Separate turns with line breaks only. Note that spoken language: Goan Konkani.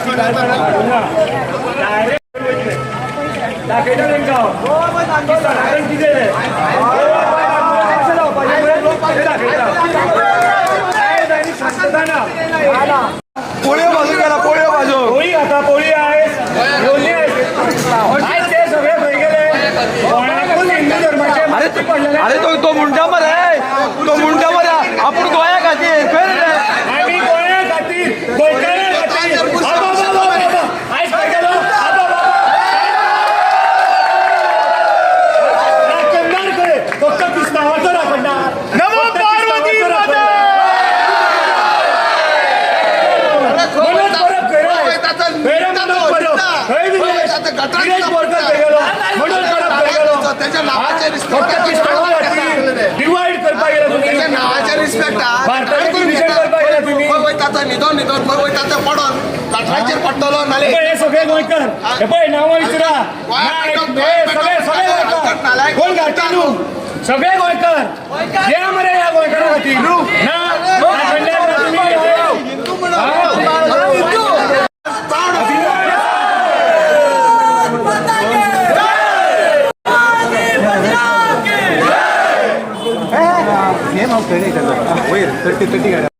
आयज ती काय ना डायरेक्ट वयतले. दाखयता तेंकां हांव की सनातन कितें तें. ते दाखयता. आयज आनी शांतता ना.
पोळयो भाजून गेला, पोळयो भाजून.
पोळी खाता, पोळी आयज लोणी आयज. आयज ते सगळे खंय गेले? कोणाकूच हिंदू धर्माचे
अरे
माहिती पडलेले.
अरे, तो तो म्हणटा मरे, तो म्हणटा मरे, आपूण गोंया खातीर खंय रे?
आमी गोंया खातीर, गोंयकारां खातीर. आबा बाबा बाबा, आयज खंय गेलो आबा बाबा? राखणदार खंय? फक्त क्रिस्तांवाचो राखणदार.
नमो
फक्त
पार्वती
क्रिस्तांवाचो राखणदार. मनोज परब खंय रे? खंय रे मनोज परब? खंय विरेश? विरेश बोरकर खंय गेलो? मनोज परब खंय गेलो?
त्याच्या नावाचे
फक्त क्रिस्तांवा खातीर डिवायड करपाक गेला तुमी.
त्याच्या नावाचे रिस्पेक्ट.
भारताचे division करपाक गेला तुमी.
खंय वयता थंय न्हिदोन न्हिदोन, खंय वयता थंय पडोन गटराचेर पडटलो नाले.
हे पळय, हे सगळे गोंयकार. हे पळय, नांवां विचारा. नायक, हे सगळे सगळे गोंयकार. कोण घाटी न्हू, सगळे गोंयकार. या मरे ह्या गोंयकारा खातीर ना राखणदार ना तुमी.
वयर 30 30 गाड्या.